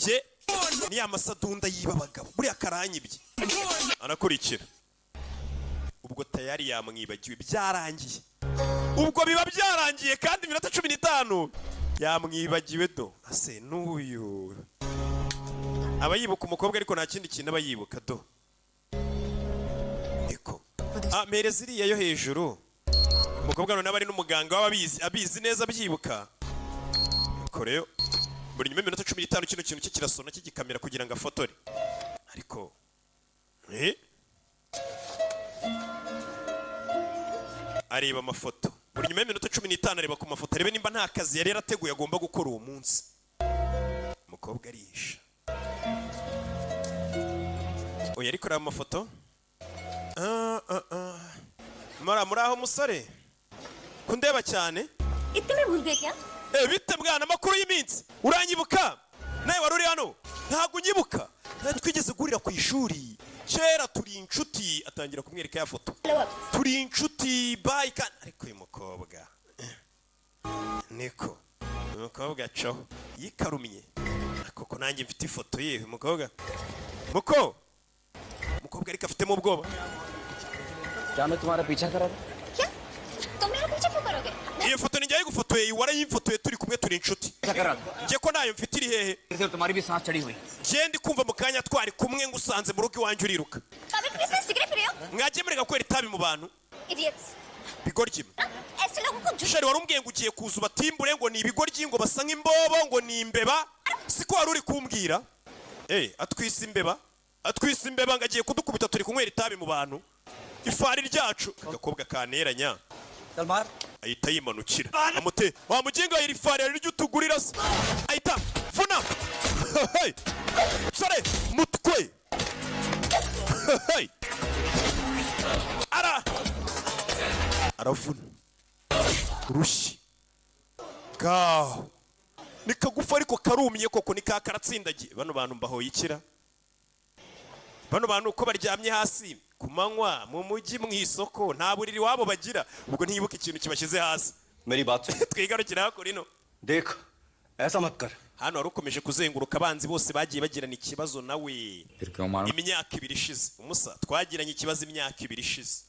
Karanyibye, ni ya masadunda yiba abagabo, buriya karanyibye. Arakurikira, ubwo tayari yamwibagiwe, byarangiye, ubwo biba byarangiye. Kandi iminota 15 yamwibagiwe. Do ase n'uyu aba yibuka umukobwa, ariko nta kindi kintu aba yibuka. Do niko mpereza iriya yo hejuru. Umukobwa noneho aba ari n'umuganga waba abizi, abizi neza, abyibuka. Nuko rero buri nyuma y'iminota 15 kino kintu cye kirasona kigikamera kugira ngo afotore. Ariko areba amafoto buri nyuma y'iminota 15, areba ku mafoto arebe nimba nta kazi yari yarateguye agomba gukora uwo munsi. Umukobwa arihisha, oya, ariko areba amafoto. Ah, ah, ah. Muri aho musore, kundeba cyane. इतने में भूल गए क्या? Eh, bite bwana, amakuru y'iminsi? Uranyibuka? Nawe wari uri hano, ntabwo unyibuka? Nawe twigeze guhurira ku ishuri kera, turi inshuti. Atangira kumwereka ya foto, turi inshuti, bye. Kandi ariko uyu mukobwa niko uyu mukobwa acaho yikarumye koko. Nanjye mfite ifoto ye uyu mukobwa muko umukobwa, ariko afitemo ubwoba. क्या मैं तुम्हारा पीछा करा था? क्या? तुम मेरा पीछा क्यों करोगे? Iyo foto ni njyewe yigufotoye, warayimfotoye, turi kumwe, turi inshuti. करा था? Njye ko nayo mfite, iri hehe? तुम्हारी भी सांस चढ़ी हुई। Njye ndi kumva mu kanya twari kumwe, ngusanze mu rugo iwanjye uriruka. Public place में cigarette P रहे हो? Mwagiye mureka kwera itabi mu bantu? Idiots. Bigoryi mwe. ऐसे लोगों को Chéri, wari umbwiye ngo ugiye kuza ubatimbure, ngo ni ibigoryi, ngo basa nk'imbobo, ngo ni imbeba, siko wari uri kumbwira? Eh, atwise imbeba, atwise imbeba, ngo agiye kudukubita turi kunywera itabi mu bantu, ifari ryacu. Agakobwa kaneranya ahita yimanukira amute wa muginga, iri fari ryo utugurira se? Ahita vuna. Hey! Sore mutwe. Hey! Ara aravuna urushyi kaho, ni kagufa ariko karumye koko, ni ka karatsindagiye. Bano bantu mbahoye ikira, bano bantu uko baryamye hasi ku manywa mu mujyi mu isoko, nta buriri iwabo bagira, ubwo ntiyibuka ikintu kibashyize hasi. मेरी बात सुन। Twigarukire hakuno ino. देख, ऐसा मत कर। Hano wari ukomeje kuzenguruka abanzi bose bagiye bagirana ikibazo nawe. फिर क्यों मारूं? Imyaka 2 ishize, umusa twagiranye ikibazo imyaka 2 ishize.